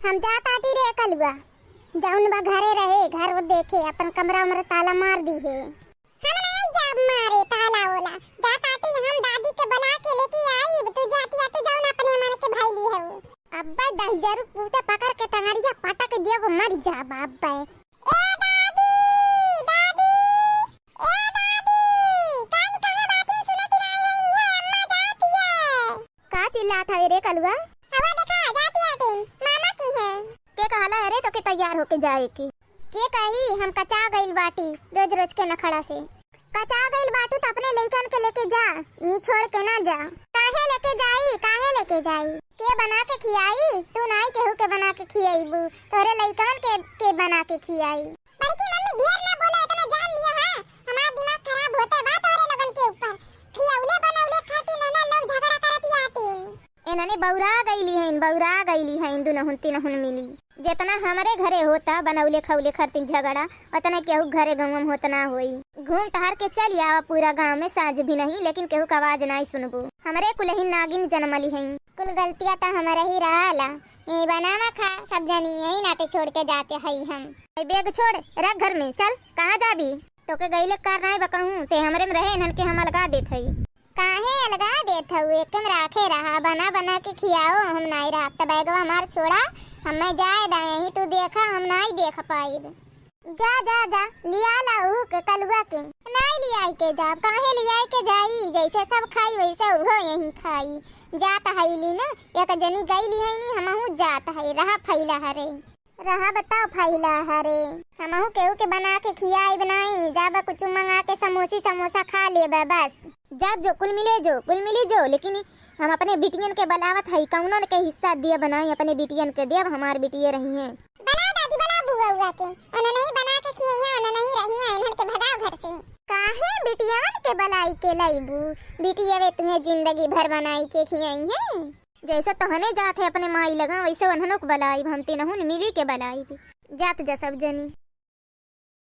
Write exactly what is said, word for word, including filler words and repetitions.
हम जात आटी रे कलुआ, जउन बा घरे रहे, घर देखे, अपन कमरा उमरा ताला मार दिहे। हम नाहीं जाब मारे ताला ओला, जात आटी हम दादी के बुला के लेके आइब, तू जातिया तू जउन अपने मन के भइली हउ। अब्बे दहिजरू पूते पकड़ के टंगड़िया पटक दियब, मरि जाब अब्बे। ए दादी, दादी, ए दादी, कान कहाँ बाटिन सुनत नाहीं है, ये अम्मा जात हिया। का चिल्लात हवे रे कलुआ? हवा देखा, जात हिया टीन, मामा की है। के कहला है रे तोके तैयार होके जाए के? के कही हम कचा गइल बाटी रोज रोज के नखड़ा से। कचा गइल बाटू त अपने लइकन के लेके जा, ई छोड़ के ना जा। काहे लेके जाई, काहे लेके जाई? के बना के खियाई? तू नाई केहू के बना के खियाईबू, तोहरे लइकन के, के बना के खियाई? बड़की मम्मी ढेर ना बोला, इतना जान लिया है, हमार दिमाग खराब होते बा तोहरे लोगन के ऊपर। खियौले बनौले खातिर ननद लोग झगड़ा करत आटीन। एनने बौरा गइली हइन, बौरा गइली हइन दुनहुन तिनहुन मिली। जेतना हमरे घरे होता बनौले खौले खातिर झगड़ा, ओतना केहू घरे गउँवा में होत ना होई। घूम टहर के चल आवा पूरा गाँव में, साँझ भी नहीं लेकिन केहू का आवाज नाई सुनबू। हमरे कुलही नागिन जनमली हइन। कुल गलतिया त हमरे ही रहला। यही बनावा खा, सब जनी यही नाते छोड़ के जाते हई हम। ए, बैग छोड़, रख घर में, चल, कहाँ जाबी? तोके गईले कार नाई बकहूँ, ते हमरे में रहे, इन्हन के हम अलगा देत हई। काहे अलगा देत हऊ? एक में राखे रहा, बना बना के खियाओ, हम नाई रहब। त बैगवा हमार छोड़ा, हमें जाए दा, यहीं तू देखा, हम नाई देख पाइब। जा, जा, जा, लिया ला उहू के, कलुआ के। नाई लियाई के जाब, काहे लियाई के जाई? जैसे सब खाई वैसे उहो यहीं खाई। जात हईली ना, एक जनी गईली है नी, हमहू जात है, रहा फैला हरे। रहा बताओ फैला हरे। हमहू केहू के बना के खियाई बनाई, जाब कुछ मंगा के समोसी समोसा खा लेब बस। जाब जो, कुल मिले जो, कुल मिली जो, लेकिन हम अपने बिटियन के बलावत हई, कौनन के हिस्सा दिया बनाई, अपने बिटियन के दिया, हमार बिटिये रही हैं। बला दादी, बला बुआ उआ के, उन्हें नहीं बना के खियइया, उन्हें नहीं रहिया, इन्हन के भगाओ घर से। काहे बिटियन के बलाई के लईबू? बिटियवे तुम्हें जिंदगी भर बनाई के खियई है। जैसे तोहने जात है अपने माई लगा, वैसे उन्हनों के बलाईब, हम तीनहुन मिली के बलाईब। जात जा सब जनी।